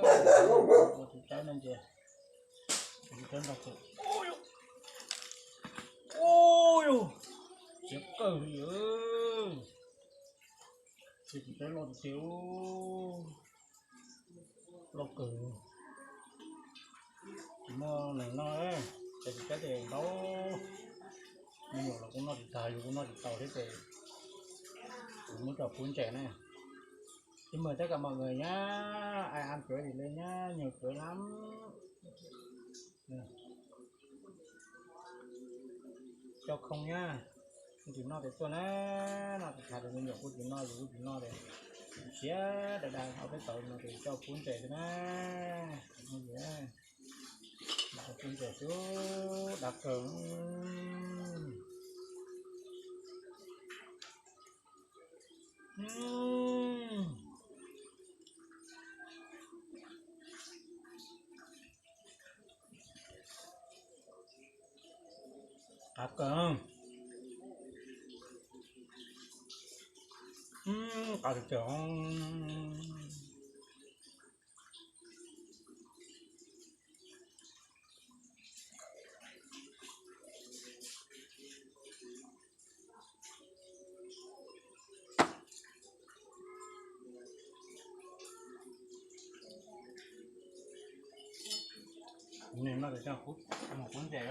Ua tus tsawb no ces tus tsawb nrog kawg. Ua yus, siav kawg li. Tus tsawb loj tiag tiag, loj kawg. Tsis muaj neeg noj, ces tus tsawb ces ntau, me nyuam los kuj noj tsis tag, yus kuj noj tsis tau thiab ces kuv muab coj pub ntses na. Xin mời tất cả mọi người nhá, ai ăn chuối thì lên nhá, nhiều chuối lắm. Cho không nhá. Kuv tsis noj tes tuaj na, noj tes tag tes me nyuam kuj tsis noj, yus kuj tsis noj tes siav dag dag, ob peb tauv no ces coj pub ntses xwb na. Coj pub ntses xwb, dag kawg. Qab kawg. Qab tiag tiag. Noj tes coj pub ntses, coj pub ntses,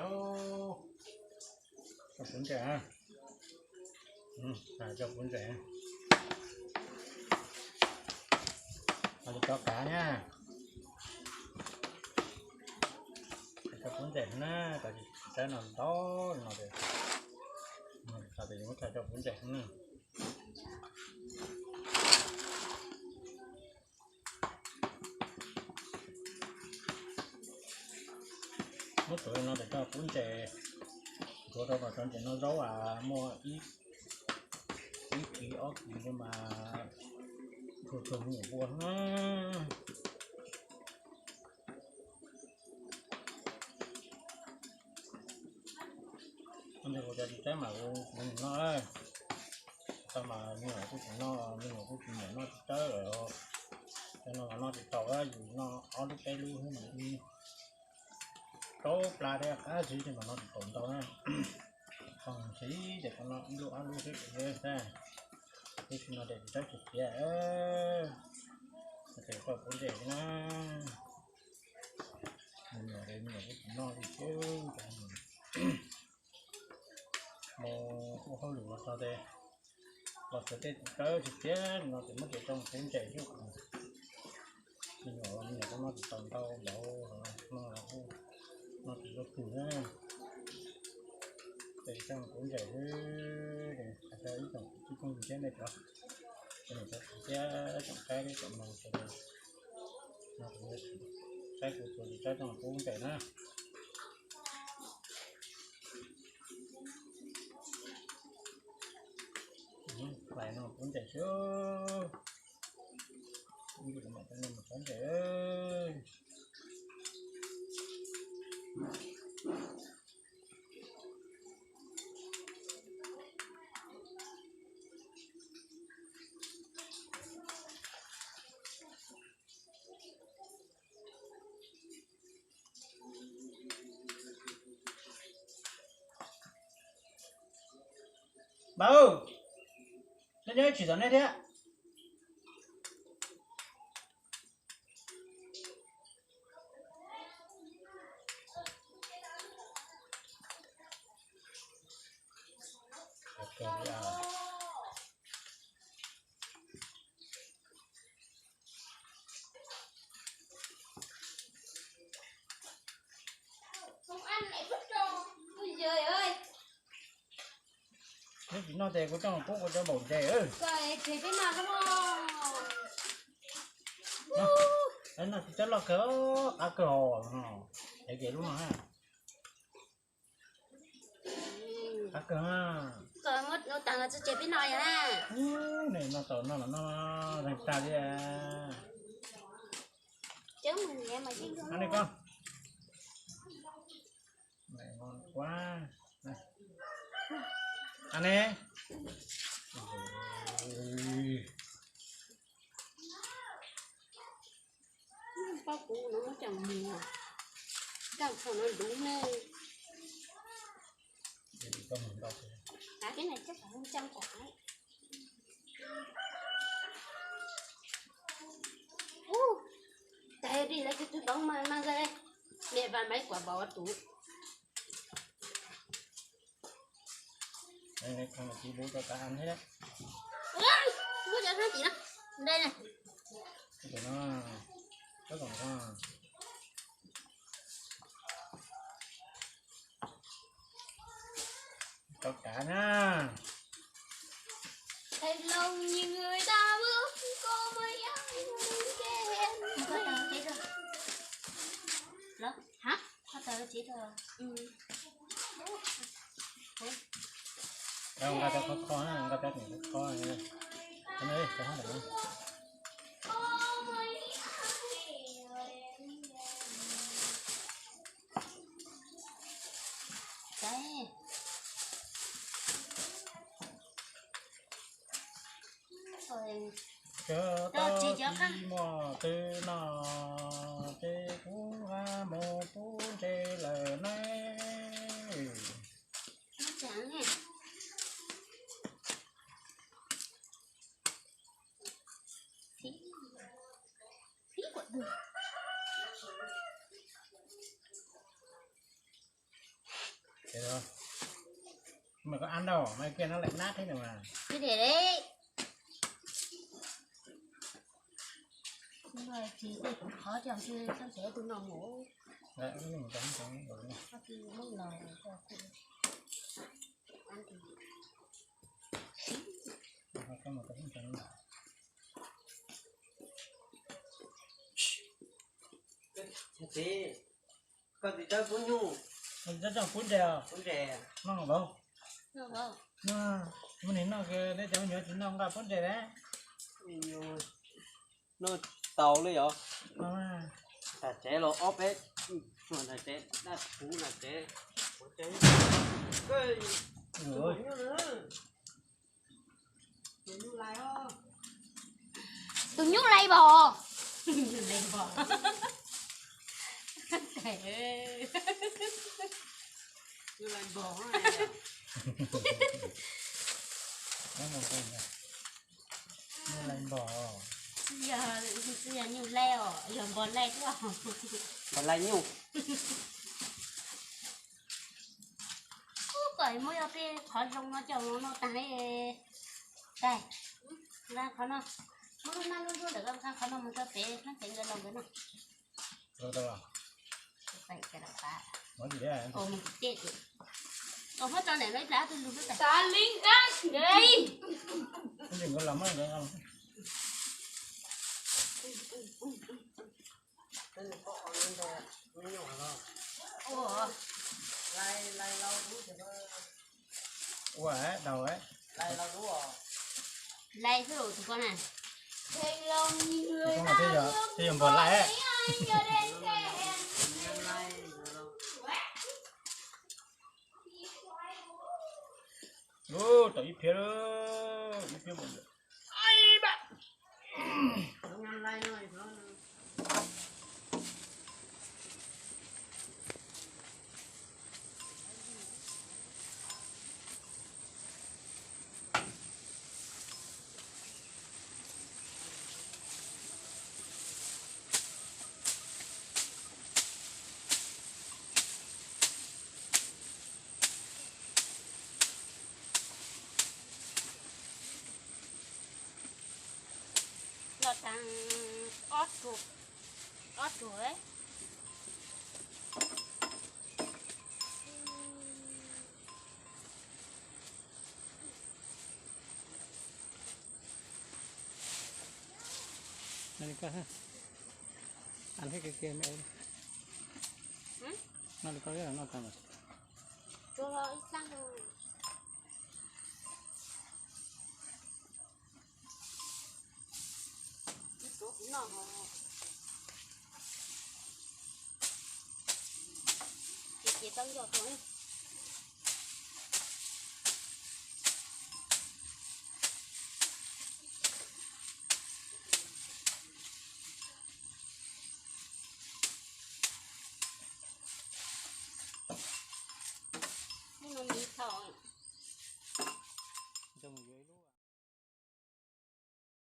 coj pub ntses. Cov kav na, coj pub ntses na, cov tsis tau no ntau no ces, tes yuav muab coj pub ntses na. Muab tuav li no tes coj pub ntses, tuav rau kom cov ntses no zaub muaj ib kis ob kis no mas tsuag tsuag me nyuam pua na. Ntses kuv cov tsis tsawb mas kuv noj, tau mas me nyuam kuj tsis noj, me nyuam kuj tsis nyiam noj tsis tsawb lawm. Cov no mas noj tsis tau, yus noj ob lub peb lub xwb mas rau plas thiab qab zib ces mas noj tsis tau ntau na. Qhov ntxiv ces tau noj ib lub ob lub xwb thiab. Tiam sis no ces tsis tsawb tsis tiav, ces tau pub ntses thiab na. Me nyuam, me nyuam kuj tsis noj li thiab, mus ua hauj lwm los txog tes los txog tej tsis tsawb tsis tiav no ces muab coj pub ntses xwb. Me nyuam, me nyuam kuj noj tsis tau ntau npaum, noj los kuj noj tsis tau kawg na. Ces coj pub ntses xwb, hais rau ib tsoom kwv tij phooj ywg thiab nej cov, cov niam cov txiv thiab tsoom saib thiab tsoom mloog sawv daws, no kuv saib kuv tsuas tsis tsawb coj pub ntses na. Hlais no pub ntses xwb. Ib ntsis kuv mam coj nej mus pub ntses. Npawg, nej nyob ib tsis tom nej thiab. Neb tsis noj ces kuv coj mus pub kuv cov npaum ntses. Noj tsis tau loj kawg, qab kawg os. Es ces lub no qab kawg. Nej noj tau no los noj zeeg tag li. Nej koj, ngon quá. An ne. Kuv no muab coj mus, coj thaum no luv ne. Av, teb no coj kom coj kom. Ub, tais dig lawv tus tub toov mas mas nqe, me vas maiv kuam npaum tus. Muab cov thab tim no, nte na. Tau kav na. Hais lus nhiều người ta bước có mấy ai. Hả? Có tờ chỉ tờ. Nqa tau kho kho na, nqa tau kho kho na. Tau hab ntawm no. Cov tau tsis muaj twg no ces kuv mus pub ntses lawm na. Mày có ăn đâu, mày kia nó lại nát thế này mà. Cái này đấy. Chúng tôi chỉ tôi cũng khó chọn chứ không thể tôi nộp mũ. Đấy, cái này mình chọn, chọn, chọn. Có khi múc lò rồi cho tôi ăn thì. Không, không, không, không. Koj tsis txawj pub nyuj. Koj tsis txawj pub ntses os? Pub ntses. Noj los? Noj. Mus nim no neb cov me nyuam tsis noj nqa pub ntses na. Noj tau li yom. Ntam tsev los ob peb, ntam tsev daj kuv ntam tsev. Tus nyuj lais pom. Nyuj lais npog. Yog, yog nyuj lais os, yog npog lais xwb os. Npog lais nyuj. Ub, kom muab yog peb qhov zoo no coj mus no tag li. Tais, nqa qhov no, muab lub mab lub nruab ntawm ko nqa qhov no mus rau pem, nqa pem nkawd los nkawd noj. Mus tso ntawm no ib plab tus lus xwb. Xav li nqa nkawd. Ua, ua, dau, lais xwb tus ko na. Tus ko mas twb yog npog lais. Ub, tau ib phiab, ib phiab npaum ntawd. Los tag ob ruam, ob ruam. Ib tuav kuv noj, ces tau yog tuav.